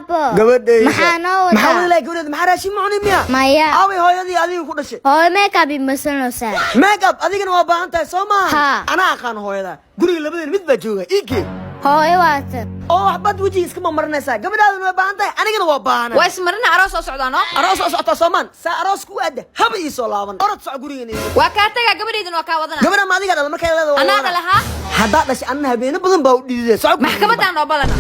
Aabo. Gabadhayda. Maxaa noo Maxaa wadaa? Wadi lahay gabadheeda, maxaa raashin ma cunin miya? Maya. Aaway hooyadii adiga ku dhashay? Hooyo makeup imasanaysaa. Makeup adigana waa baahan tahay, soo maaha? Haa. Anaa aqaan hooyada. Guriga labadeen mid baa jooga, ii keen. Hooyo waatan. Oo waxbaad wejiga iskama marinaysaa. Gabadhaadana waa baahan tahay, anigana waa baahana. Waa ismarina, aroos soo socdaa no. Aroos oo socotaa soomaan, saa aroos ku aada haba ii soo laaban. Orod soco gurigeena iiga. Waa kaa tagaa, gabadhaydana waa kaa wadana. Gabadha ma adiga dhala markay leedahay waa Anaa wadana. dhalahaa. Haddaa dhashay, anna habeeno badan baa u dhididay. Soco gurigeena. Maxkamaddaan noo balana.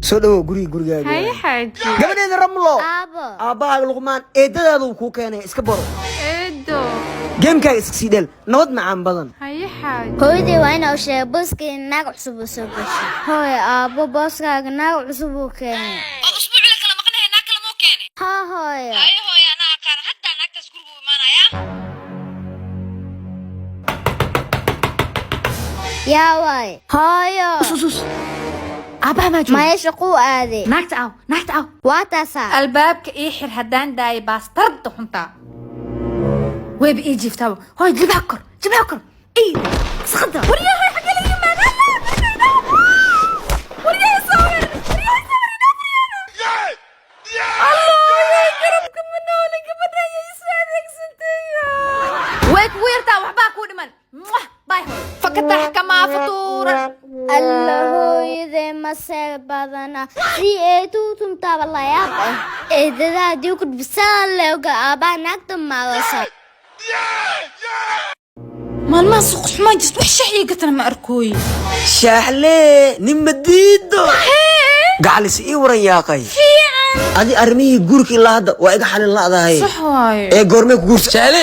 Soo dhawow guriga, gurigaaga. Haye xaaji. Gabadheeda Ramlo. Aabo. Aabbahaaga Luqmaan eedadaada uu kuu keenay, iska baro. Eedo. Gamekaaga iska sii dheel, nabad macaan badan. Haye xaaji. Hooyaday waa inaa u sheegay booska in naag cusub uu soo gashay. Hooyo, aabo booskaaga naag cusub uu keenay. Oo usbuuc la kala maqnahay, naag kale moo keenay? Haa hooyo. Haye hooyo, anaa aqaan, haddaa naagtaas gurigu imaanaya. Yaa waay. Hooyo. Sus, aabaha maa jooga? Maya, shaquu aaday. Naagta aaw, naagta aaw? Waa taasaa. Albaabka ii xir, haddaan daayay baastarda xuntaa wayba ii jiiftaaba. Hooy, jilbaha kor, jilbaha kor. Ey, wasaqada! Waryahay, xagee laga yimaada? Waryahay, sawir! Waryahay, sawir! Allah, garabka ma noole. Gabadha ayay isu adeegsatay. Way kugu yartaa, waxbaa kuu dhiman. Mwah! Bye hooy. Fakatax kamaa fatuuran. Alla hooyaday maseel badana, si ay tuutumtaaba layaab ah. Eedada haddii ku dhibsaan leoga aabbaha naagta maadasa. Maalmaha suuq xumaan jirta, wax shax ii gatana ma arkooyi. Shaaxlee nin madiido gacalis ii waran yaaqay. Adi arrimihii guurka ilaa hadda waa iga xalin la'dahay. Sax waaye. Ee goormee ku guursa? Shaale.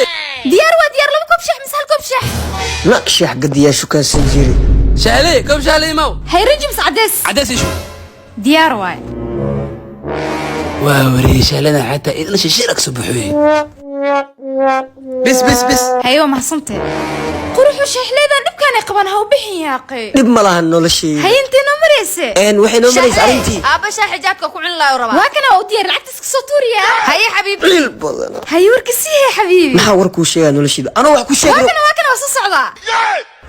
Diyaar waa diyaar. 2 koob shax mise 1 koob shax? Na shaax gadiyaa shukaansan jiri. Shaale, koob shaale imaw. Hayrinji mise cadeys? Cadays ishu. Diyaar waaye. Waa wareey shaaladan, xataa idla shishir soo buxuye. Bis bis bis. Haye, waa mahadsantee quruxu. Shaxleedan dhibkaanay qabaan, ha u bixin yaaqe. Dhib ma lahan noloshayda. Haye, intee noo marayse? Een waxay noo maraysa arrintii. Aabba shax xijaabka ku cuni lahaa rabaa. Waa kana, waa u diyaar, lacagta iska soo tuuriya. Haye xabiibi. Ciil badan. Haye, warka sii hee xabiibi. Maxaa war kuu sheegaa noloshayda? Anoo wax ku Waa sheegay. kana, waa kana, waa soo socdaa.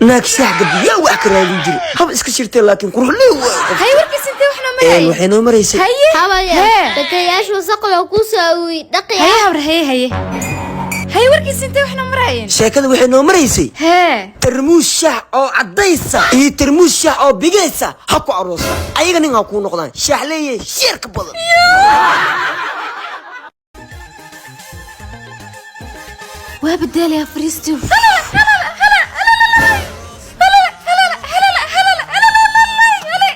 Naag shaax gadiyaa wax ka raadin jiri, haba iska shirtee, laakiin quruxlee waay. Haye, warkiis intee wax noo Een marayay? waxay noo maraysay. Haye. Habaya. Hee. Bakayaashu wasaqda ku soo awey dhaqya. Haye habre, haye haye haye, warkiis intee wax noo marayeen? Sheekada waxay noo maraysay hee tarmuus shax oo caddaysa iyo tarmuus shax oo bigaysa ha ku aroosa, ayaga nin ha kuu noqdaan. Shaax leeyahay sheerka badan. Waa bedelaya fariistii.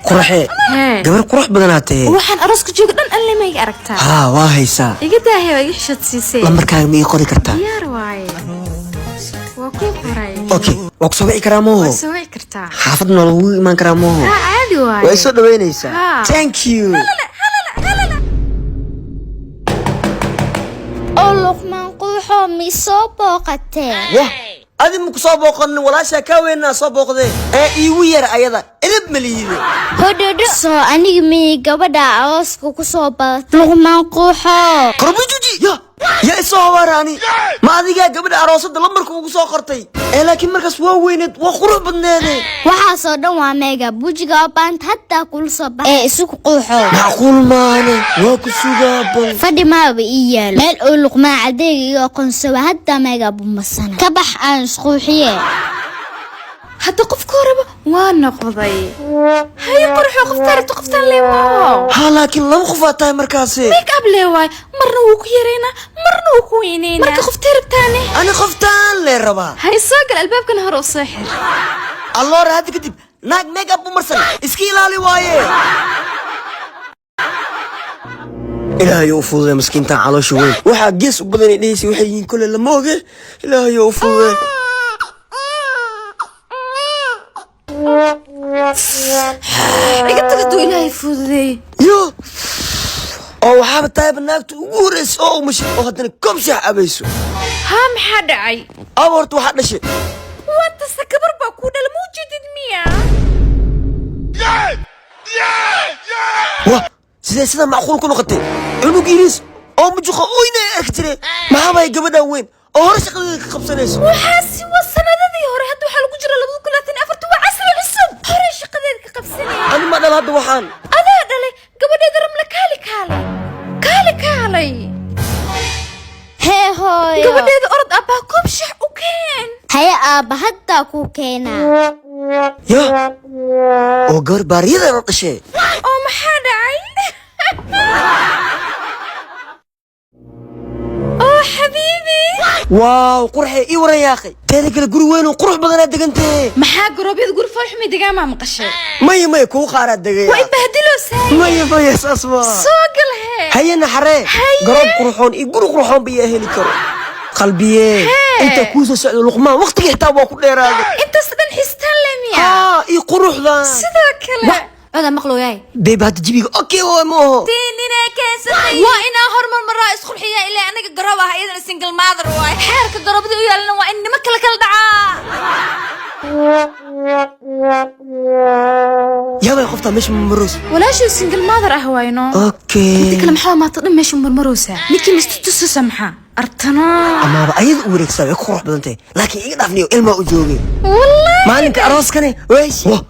Quraxee. Hee. Gabar qurux badanaa tahe. Waxaan arooska jooga dhan alle ma iga aragtaa? Haa, waa haysaa. Iga daahee, waa iga xishood siisay. Lambarkaaga ma ii qori kartaa? Diyaar waaye, waa kuu qoray. Okay, waa ku soo wici karaa mooho? Waa soo wici kartaa. Xaafadna waa lagugu imaan karaa mooho? Haa, caadi waaye. Waa isoo dhaweynaysaa. Haa. Thank you. Oo Luqmaan quuxoo, mi soo booqatee? Wah, adi ma ku soo booqanin, walaashaa kaa weynaa soo booqdee ee iigu yara ayada edab maliyide. Hodhodho soo aniga miyay gabadha arooska ku soo badatay, Luqmaan quuxoo? Qarbujuji ya yaa isoo habaaraani, ma adigaa gabadha aroosada lambarka ugu soo qortay? Ee laakiin markaas waa weyneed, waa qurux badneede. Waxaasoo dhan waa meega bujiga oo baanta haddaa kula soo baxa ee isugu quuxoo. Macquul maane, waa ku sugaa bal. Fadhi maaba ii yaalo meel oo Luqmaan cadeyga iyo aqoonsaba haddaa meega bumasana ka bax aan isquuxiye. Hadda qofka horeba waa noqday. Haye quruxo, qoftaa rabto, qoftaan leemaaho. Haa, laakiin laba qof aa tahay markaasi. Make up lee waay, marna wuu ku yareynaa, marna wuu ku weyneynaa. Marka qoftee rabtaane? Ani qoftaan lee rabaa. Haye, soo gal, albaabkana hore u soo xir. Alloora, hadda kadib naag make up u marsan iska ilaali waaye. Ilaahayo u fududay maskiintan caloosha weyn. Waxaa gees u badan ay dhehaysay waxay yihiin kole lama oge. Ilaahayo u fududay. Iga tag hadduu ilaahay fududeeyey. Yo, oo waxaaba tahayba naagta ugu horreysa oo umashay oo haddana koob shaax cabayso. Haa, maxaa dhacay? Aba horta waxaa dhashay. Wantase gabar baa kuu dhala, ma ujeedid miya? Wah, sidee sidaa macquul ku noqotay? Cunug yariis oo mujuqa oyna arki jire, maxaa bay gabadhan weyn oo hore shaqadeeda ka qabsanayso? Waxaasi waa sanadadii hore, hadda waxaa lagu jira 2024, waa casri cusub. Hore shaqadeed ka qabsanaya. Ani ma dhal hadda waxaan. Adaa dhalay. Gabar. Kaalay, kaalay, kaalay. Hee hooyo. Gabadheeda, orod abbaa koob shax u keen. Haye aabba, haddaa kuu keenaa. Ya, oo gabar baariyada la dhashay. Oo maxaa dhacay? Oo xabiibi. Waaw, qurxee, ii waran yaaqay. Teeda kale, guri weyn oo qurux badanaa degantee. Maxaa garoobyada guri foolxumay degaan maa maqashay? Maya, maya, kugu qaaraa degay. Waa ibahdilosaa. Maya, maya, saas ma. Soo gal hee. Haye naxaree. Haye. Garoob qurxoon iyo guri qurxoon ba yaa heli karo qalbiyee. Inta kuu soo socdo Luqmaan, waqtigii xitaa waa ku dheeraaday. Intaas dhan xistaan le miya? Haa, iyo quruxdan. Sidoo kale Coda maqlooyaay. Babe, hadda jibiga okay waa, ma oho? Tiinina keensatay. Waa inaa hormar maraa isqurxiya ilaa anaga garoob ah, iyadana single mother waay. Xeerka garoobada u yaalana waa in nimo kale kala dhacaa. Yaabay, qoftaa meesha mamaroosa. Walaashii single mother ah waayno. Okay. Inta kale maxaa maanta dhan meesha marmaroosaa? Ninkii mistutususa maxaa artana? Amaaba ayada u wareegsaa, way ku qurux badan tahay, laakiin iga dhaafniyo, ilmaa u joogay. Wallahi. Maalinka arooskane weesh wah,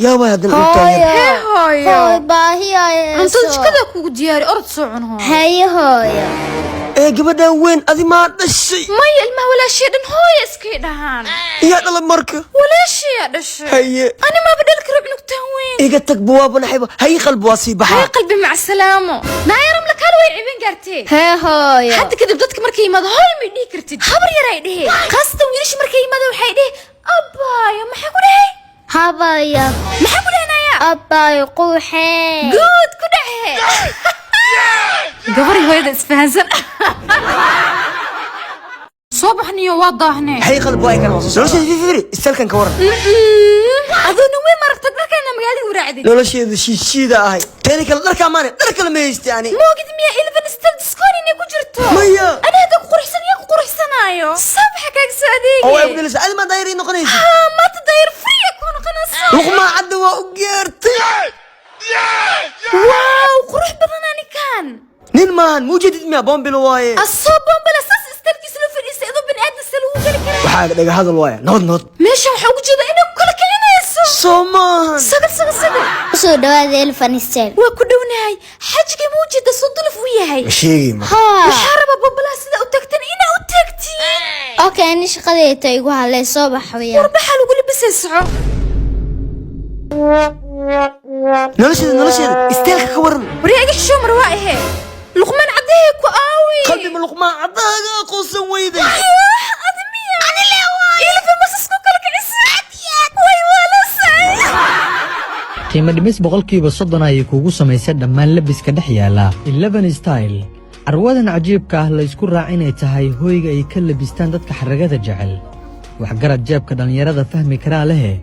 yaabay haddana u taagan. Hooyo. Hooyo. Hooyo, baahi ay Cuntada hayso. jikada kugu diyaari, orod soo cun hooyo. Haye hooyo. Ee, gabadhan weyn adi maa dhashay? Maya, ilmaha walaashii dhan hooya iskay dhahaan. Yaa dhala marka? Walaashiyaa dhashay. Haye. Ani maaba dhali karo cunugtaan weyn. Iga tag buwaaba naxayba. Haye qalbi, waa sii Hay baxaa. Qalbi, mac salaamo. Naayaram la kaal, way cibin gaartee. Hee hooyo. Hadda kadib dadka markay yimaado hooy may dhihi kartid, habar yar ay dhihi. Khaasatan wiilasha markay yimaado waxay dhihi abbaayo. Maxaa ku dhahay? Habaya. Maxaa ku dhahnaya? Abbaayo quuxee. Guud ku dhahe. Gabari hooyada isfahansan. Soo baxniyo, waa daahnee. Haye qalbi, waa kan waa soo nolosheeda. Fifiri istalkan ka waran. Adoona wey maragtad dharkaana magaalada waraacdid. Nolosheedu shiishiida ahay. Teeda kale, dharkaa maane dhar kale ma haysti ani. Moogid miya Eleven Style discount inay ku jirto? Maya. Ani hadda ku quruxsan iyo ku quruxsanaayo sabaxa kaaga soo Oo ay ku adeegay. dhalaysa adi maa daayir ii noqonaysa? Haa, maanta daayir free ku noqonaysa. Luqmaa Cadda waa u geertay. Waaw, qurux badan anikan. Nin maahan, muujeedid miya? Bombilo waaye. Asoo bombala saas istalkiisa loo fadhiistay, adoo bani aadam se lagu geli karaa? Waxaa dhaga hadal waaye, nabad nabad. Meeshan waxaa ugu jeeda inay ku kala kicinayso. Soo maahan? Sagal, sagal, sagal. Kusoo dhawaada Eleven Style. Waa ku dhownahay. Xajigii ma ujeeda soo duluf u yahay? Ma sheegi ma. Haa. Waxaa rabaa bombalaha sida u tagtan inaa u tagtiin. Okay, ani shaqadayta igu halay, soo bax waya. Warbaxa lagu labisay, soco. Nolosheeda, nolosheeda isteelka ka waran. Waryaa, iga xishoo mar waa ahe. Luqmaan Caddehe ku aawi. Qalbi, ma Luqmaan Caddaaga aqoonsan weyday? Ilfa masasku kala kicisa way waalasay. Qiimo dhimis 30% ayay kuugu samaysay dhammaan labiska dhex yaala Eleven Style. Carwadan cajiibka ah la isku raac inay tahay hoyga ay ka labistaan dadka xaragada jecel. Waxgarad jeebka dhallinyarada fahmi karaa lehe,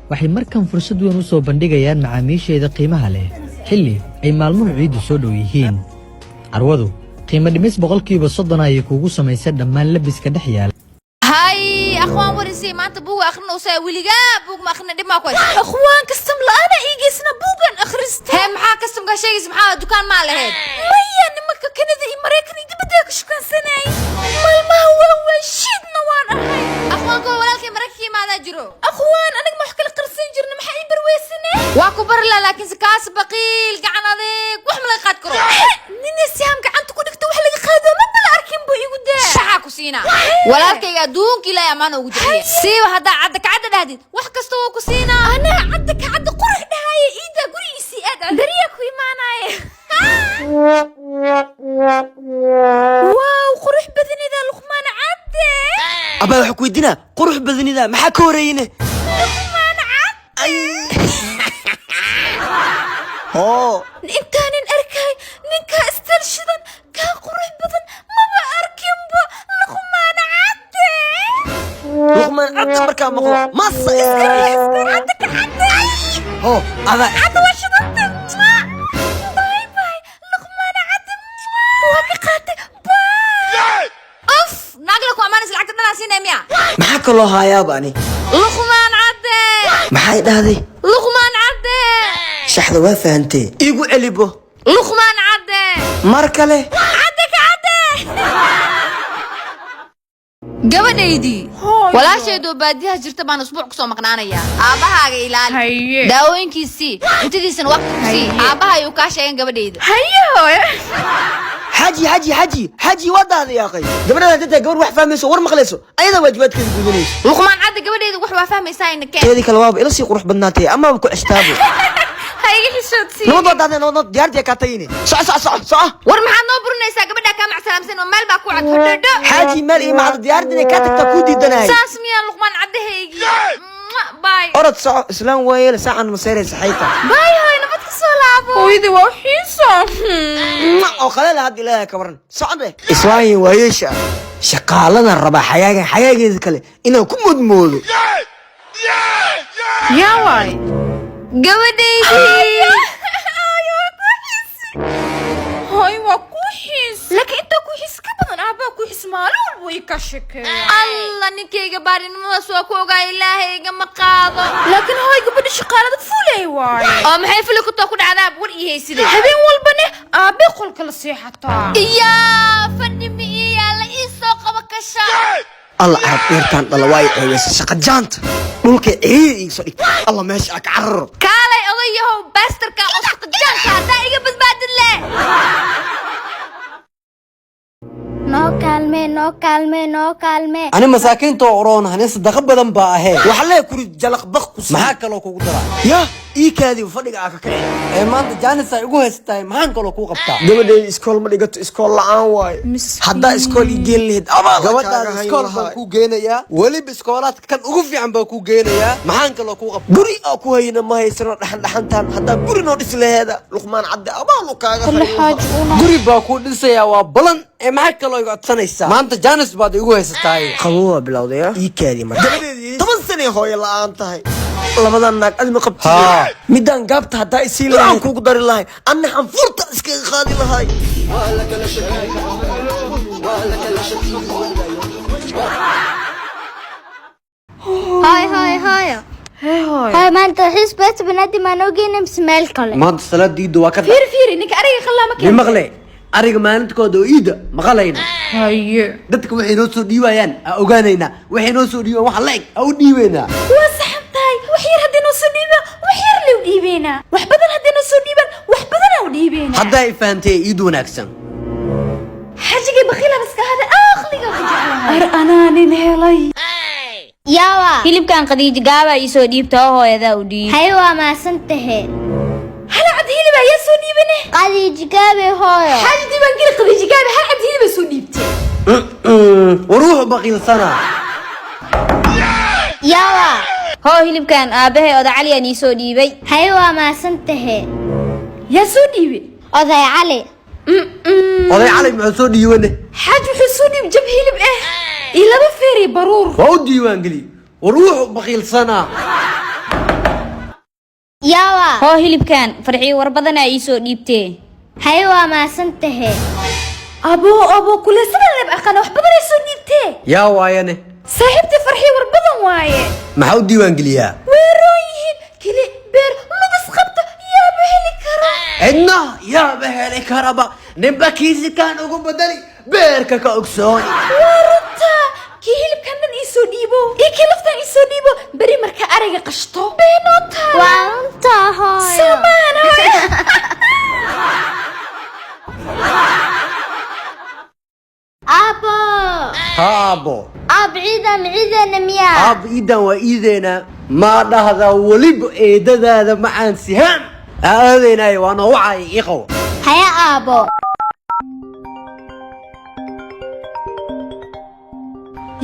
waxay markan fursad weyn u soo bandhigayaan macaamiisheeda qiimaha leh xilli ay maalmuhu ciiddu soo dhow yihiin. Carwadu qiimo dhimis 30% ayay kuugu samaysay dhammaan labiska dhex yaala. Hay akhwaan, warisay maanta buuga akhrinaysaa? Weligaa buug ma akhrina, dhib maa ku haysa. Akhwaan, kastam la'aana iigeysna buugan akhrista. Hee, maxaa kastamkaa sheegaysa? Maxaa dukaan maa lahayd? Maya, nimanka Kanada iyo Maraykan iyo dibadda ka shukaansanay maalmaha. Waa shiidna waan ahay. Akhwaanka, walaalkay maraykanka ka imaadaa jiro. Akhwaan, aniga ma wax kala qarsan jirna? Maxaa ii barweysane? Waa ku bari laha, laakiinse kaas baqiil, gacan adeeg, wax ma laga qaad karo. Nina sihaam gacanta ku dhigto wax laga qaado ma bala arkin buu igu daa. Shaxaa ku siinaa walaalkayga, adduunka Ilaahay ammaan ugu jeceliya. Siiba haddaa cadda kacadda dhahdid, wax kasta wuu ku siinaa. Anaa cadda ka cadda qurux dhahaaye, iidaa gurigiisii aad beriyaa ku imaanaaye. Waaw, qurux badanida Luqmaan Cadde. Abaa, waxaa ku weydiinaa, qurux badanida maxaa ka horeeyne? Luqmaan Cadde. Hoo. Intaanin arkay ninkaa istal shidan kaa qurux badan maba arkinba. Luqmaan Cadde. Luqmaan Cadde markaa maqlo masa iska. Cadde ka cadde. Hoo, adaa. Cadde waa shidanta. Bye bye, Luqmaan Cadde, waa ka qaatay, bye. Of naagla ku ammaanaysa, lacagta dhanaa siinaya miya? Maxaa kaloo haayaaba ani? Luqmaan Cadde. Maxay dhahday? Luqmaan Cadde. Shaxda waa fahantee, iigu celibo. Luqmaan Cadde. Mar kale. Cadde ka cadde. Gabadhaydii. Hooyo. Walaashaydoo baadiyaha jirta baan usbuuc kusoo maqnaanayaa. Aabbahaaga ilaali. Haye. Daawooyinkiisii, cuntadiisana waqti ku sii. Haye. Aabbaha ayuu kaa sheegan, gabadhayda. Haye, hooyo. Xaji, xaji, xaji, xaji, waa dahday yaaqay. Gabadhan hadda gabar wax fahmayso, war maqlayso, ayadaa waajibaadkeeda gudanayso. Luqmaan Cadda, gabadhayda wax waa fahmaysaa, ina keen. Teedii kale waaba ila sii qurux badnaatay amaaba ku ceshtaabo. Ha iga xishoodsiin. Nabad waa dahday, nabad, nabad, diyaardiya kaa tagine. Soco, soco, soco, soco. War maxaad noo burinaysaa? Gabadhaa kaa macsalaamsan oo meel baa ku cad hodhodho. Xaaji, meel iyo macda diyaaradda inay kaa tagtaa kuu diidanahay. Saas miyaa, Luqmaan Caddahaygii? Bye. Orod, soco, islaan waayeel saacan maseeraysa xayta. Bye, hooy, nabad ka soo laabo. Hooyadii waa u xiisa. Oo qaleel hadda ilaahay ka waran, socon dheh. Islaanyin waayeesha ah shaqaaladan rabaa xayaagan xayaageeda kale inaan ku moodmoodo. Yaa waay? Gabadhaydii. Hooy, waa ku xiis, laakiin intaa ku xiis ka badan aabbaa ku xiis. Maalin walba way ka shekeeya. Alla, ninkayga baarinimadaas waa ku ogaa, Ilaahay igama qaado. Laakiin hooy, gabadha shaqaalada fulay waaye. Oo maxay fuli kutoo ku dhacdaa? War ii haysiday. Habeen walbane aabbee qolka la seexataa. Iyaa fadhi ma ii yaalla? Ii soo qaba kasha. Alla, carab dheertaan dhala waa ay ceebaysa. Shaqa jaanta dhulkay ciriiri iga soo dhigtay. Alla, meesha aa ka cararo. Kaalay, odayahow baastarka oo shaqajaanka, haddaa iga badbaadin leh. Noo kaalmee, noo kaalmee, noo kaalmee. Ani masaakiinta oo uroon hani sadaqa badan baa ahee. Waxa lee kuri jalaq baq ku sii. Maxaa kaloo kugu daraa? Ya ii kaadi, fadhiga aa ka kici. Ee maanta jaanis ay ugu haysatahay, maxaan kaloo kuu qabtaa? Gabadheeda iskool ma dhigato, iskool la'aan waaye. Haddaa iskool ii geen lahayd abaal Gabadhaada iskool baan kuu geenayaa, weliba iskoolaadka kan ugu fiican baan kuu geenayaa. Maxaan kaloo kuu qabtaa? Guri aa ku hayna ma haysano, dhaxan dhaxantaan haddaa guri noo dhisi laheeda, Luqmaan Cadde, abaal u kaaga hayn lahaa. Guri baa kuu dhisayaa, waa balan. Ee maxaa kaloo iga codsanaysaa? Maanta jaanis baad igu haysatahay. Qabow waa bilowday ii kaadi marka. Gabadheedii 10 sanay hooyo la'aan tahay. Labadan naag adi ma qabti? Haa. Midaan gaabta haddaa isii lahayn kuugu dari lahay, anna xanfurta iskaga qaadi lahay. Hooy, hooy, hooyo. Hooy, maanta xiis beerta banaadi maan ogeyna mise meel kale? Maanta salaada iidda waa ka Fiiri, fiiri, ninka ariga qalaa ma mi keen. Maqle, ariga maalinkooda oo iidda maqalayna. Haye. Dadka waxay noo soo dhiibayaan aa ogaanaynaa, waxay noo soo dhiibaan waxa la eg aa u dhiibaynaa. Waa saxan tahay. Wax yar haddii noo soo dhiibaan, wax yar leu dhiibeynaa. Wax badan haddii noo soo dhiibaan, wax badan aa u dhiibeynaa. Haddaa ay fahantay, iid wanaagsan. Xajigii bakhiila iska hada, aqliga ku jeclahay. Ar anaa nin helay. Yawa. Hilibkan Khadiijo gaabaa ii soo dhiibta oo hooyadaa u dhiib. Hay, waa maasan tahe. Hal cad hilib ayaa soo dhiibane. Qadiiji gaabe, hooyo. Xaaji diiwaan geli, Khadiijo gaabi hal cad hilib soo dhiibtay. War wuxuu baqiilsanaa. Yawa. Hoo, hilibkan aabbahay Oda Caliyaan ii soo dhiibay. Hay, waa maasan tahe. Yaa soo dhiibay? Oday Cali. Oday Cali muxuu soo dhiibane? Xaaj wuxuu soo dhiib jab hilib ah iyo laba feeri baruur. Waa u diiwaan geli. War wuxuu baqiilsanaa. Yawa. Hoo, hilibkan Farxiyo war badanaa ii soo dhiibtee. Hay, waa maasan tahe. Abo, abo, kuleysada leeb aqana, wax badan ay soo dhiibtee. Yaa waayane? Saaxiibtii Farxiyo war badan waaye. Maxaa u diiwaan geliyaa? Weeroon yihiin keli beer lugas qabta, yaaba heli kara. Cidna yaaba heli karaba, ninba kiisi kaan ugu bedeli beerka ka ogsooni. Waa runtaa. Kii hilibkan dhan ii soo dhiibo iyo kii laftan ii soo dhiibo, beri marka ariga qashto beenoo tahay. Waa runtaa, hooyo. Soomaana hooyo. Aabo. Ha, aabbo. Aab, ciidan ciidana miyaa? Aab, iidan waa iideena maa dhahdaa? Weliba eedadaada macaan sihaam aa aadaynaayo, waa noo wacaya, ii qabo. Haya, aabo.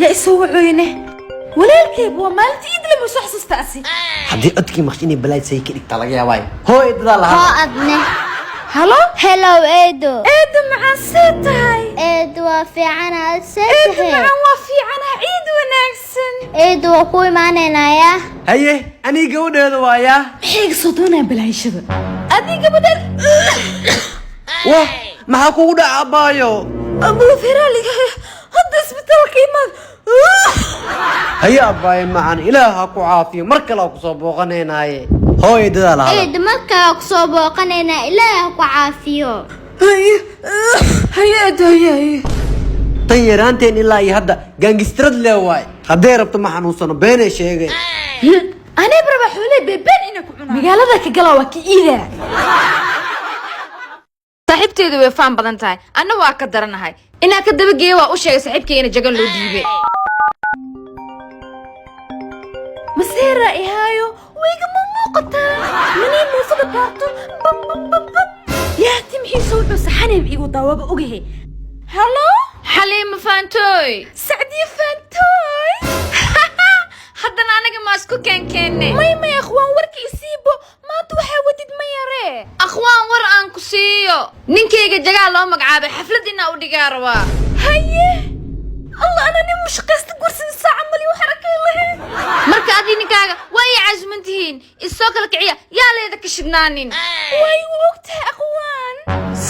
Yaa isoo wacoyne? Walaalkayba waa maalinta iid lama soo xasuusta asi. Haddii codkii maqshin inay balaad say ka dhigtaa laga yaabaayo. Hoo, eedadaa Hoo. lahaa. Adne. Halo. Hellow, eedo. Eedo macaan, see tahay? Eedo, waa fiicana, see Eedo tahe? macaan, waa fiicana, ciid wanaagsan. Eedo, waa ku imaanaynayaa. Haye, aniga gabadheeda waayaa. Maxay iga soo doonayaan balaayashada adiga gabadheed? Wah, maxaa kugu dhaca, abbaayo? Abulaferaaliga hadda isbitaalka imaad. Haye, abbaayo macaan, Ilaah ha ku caafiyo, mar kale ha kusoo booqanaynaaye. Hoo, eedadaa lahaa. Eedo, markaa ku soo booqanaynaa, Ilaah ku caafiyo. Haye, haye, eedo, haye, haye. Tan yaraanteen ilaa iyo hadda gaangistarad lee waay. Hadday rabto ma xanuunsano, beenay sheegay. Anay baraba xooley beebeen inay ku cunaan. Magaalada ka gala waa ka iidaa. Saaxiibteedu way faan badan tahay, anna waa ka daranahay. Inaa ka dabageeya waa u sheegay saaxiibkay ina jagan loo dhiibay. Maseera ihaayo wayga ma muuqataa manii muufada baarto bam bam bam bam yaa timxiisa wuxuu saxanayb igu daawaba ogahe. Hello. Xaliima faantooy. Sacdiye faantooy. Haddana anaga maa isku keenkeenne? May may, akhwaan, warka isiibo. Maanta waxaa wadid ma yaree. Akhwaan, war aan ku siiyo. Ninkayga jagaa loo magacaabay, xaflad inaa u dhigaa rabaa. Haye, Allah, ana nin mushaqaysta gursada saaca mali wax arakay lahayn. Marka adii ninkaaga waa ii casuman tihiin. Isoo kala kiciya, yaa leeda ka shidnaanin. Way u ogtahay, akhwaan.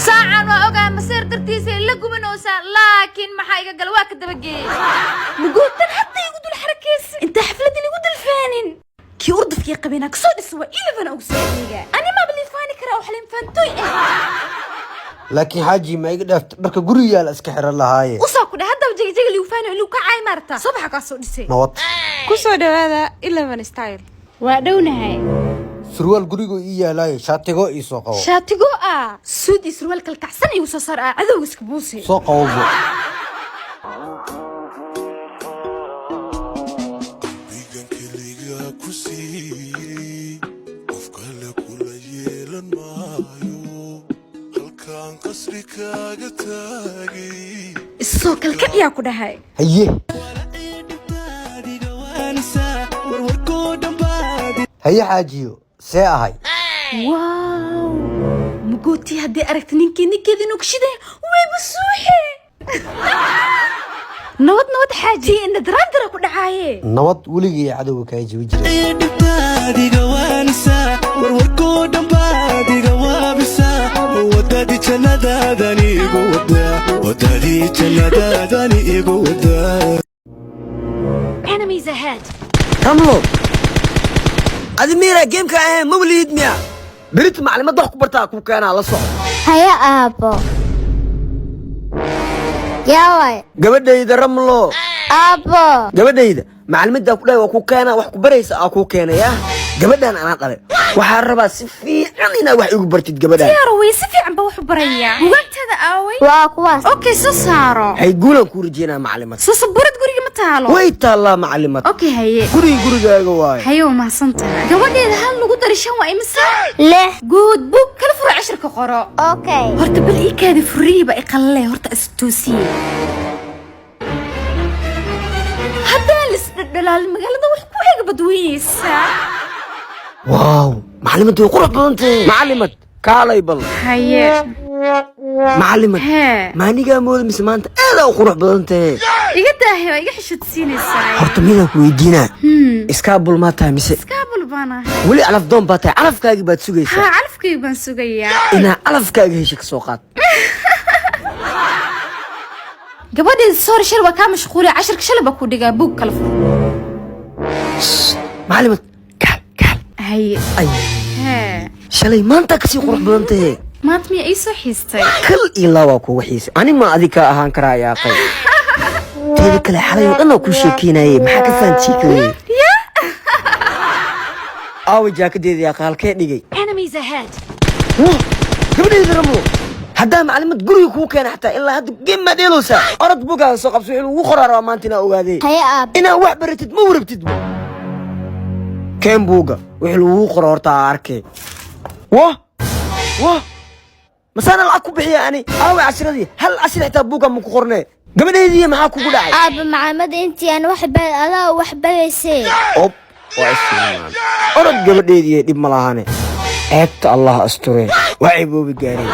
Saacan waa ogaa, maseer dartiisa la gubanoosaa, laakiin maxaa iga gala? Waa ka dabageeyey. Mugootan hadda igu dul xarakaysa intaa xafladin igu dul faanin. Kii urdafkii qabeenaa kasoo dhisa waa ilafana ugu soo adeegaa. Ani maaba liifaani karaa wax liinfaantooy ah. Laakiin xaaji, ma iga dhaafta? Dharka guriga yaala iska xiran lahaaye. Usoo ku dheh haddaba jegajega ligu faani ligu kacay maarta subaxa kaa soo dhisay. Nabad. Ku soo dhawaada Eleven Style. Waa dhownahay. Surwaal gurigu ii yaalaaye, shaatigo ii soo qabo. Shaatigo ah, suud iyo surwaal kalkacsan igu soo saar ah, cadowga iska buusi. Soo qabo bo. Keligaa ku siiyey, qof kale kula yeelan maayo, halkaan qasri kaaga taagay. Isoo kalkaciyaa ku dhahay. Haye haye, xaajiyo, see ahay? Wow, mugootii haddii aragta ninkii ninkeeda inuu kashiday wayba suuxe. Nabad nabad, xaaji, ina daraandara ku dhacaaye. Nabad, weligii cadowga kaa jibi jiray. Enemies ahead. Ramlo, adi miira gameka ahayn ma weliid miya? Berita maclimadda wax ku bartaa ku keenaa, la soco. Haya aabbo. Yaa waay? Gabadhayda Ramlo. Aabbo. Gabadhayda, maclimaddaa ku dhahay waa ku keenaa, wax ku baraysa aa kuu keenaya. Gabadhan anaa dhalay, waxaa rabaa si fiican inaad wax igu bartid gabadhan. Diyaar way, si fiican ba wax u barayaa. Bugaagtada aaway? Waa kuwaas. Okay, soo saaro. Hay, guulan kuu rajeynaa, maclimad. Soo sabuurad guriga ma taalo? Way taallaa, maclimad. Okay, haye. Guriga gurigaaga waaye. Haye, waa mahadsan tahay. Gabadheeda, hal lagu dari shan waa imisa? 6. Good. Book kala furo, cashirka qoro. Okay. Horta bal ii kaadi, furihiiba i qalale, horta is toosiye. Haddaan lisdhadhalaalin magaalada wax ku eega badweynaysaa. Wow, maclimadda way qurux badan tahay. Macalimad, kaalay bal. Haye. Macalimad. Hee. Maanigaa mooda mise maanta aadaa u qurux badan tahay? Iga daahe, waa iga xishadsiinaysaa. Horta midaan ku weydiinaa, iskaabul maa tahay mise? Iskaabul baan ahay. Weli calafdoon baa tahay, calafkaagii baad sugaysaa. Haa, calafkayga baan sugayaa. Inaa calafkaaga hesha ka soo qaad. Gabadheeda, sorry, shal waa kaa mashquulay. Cashirka shalay baa ku dhigaa. Buug kala furo. Macalimad, kaal kaal. Haye. Ay. Hee. Shalay maanta kasii qurux badan tahay. Maanta miyaa ii soo xiistay? Kal iyo laa waa kuuga xiisay. Ani ma adig kaa ahaan karaa yaaqay? Teeda kale, xalay oo dhan oo kuu sheekeynayay, maxaa ka fahantii sheekadayda? Aaway jaakadeeda yaaqa, halkee dhigay? Enemies ahead. Wah, gabadhayda Ramlo, haddaa maclimad guriga kuu keena xataa ilaa hadda game maa dheelowsaa? Orod bugaa soo qabso, wixii lagu qoraa rabaa maanta inaa ogaadee. Haya aabbo. Inaa wax baratid ma warabtidba. Keen buugga, wixii lagu qoro horta aa arkay. Wah wah, masaana lacag ku bixiya ani? Aaway cashiradii? Hal cashir xitaa buugga ma ku qornee. Gabadhaydii, maxaa kugu dhacay? Aabbo, macalimada intii aan wax bar adaa wax baraysay. Ob, waa isfiimaan. Orod gabadheedii, dhib ma lahane, ceebta Allah asture, waa ceeboobi gaareen.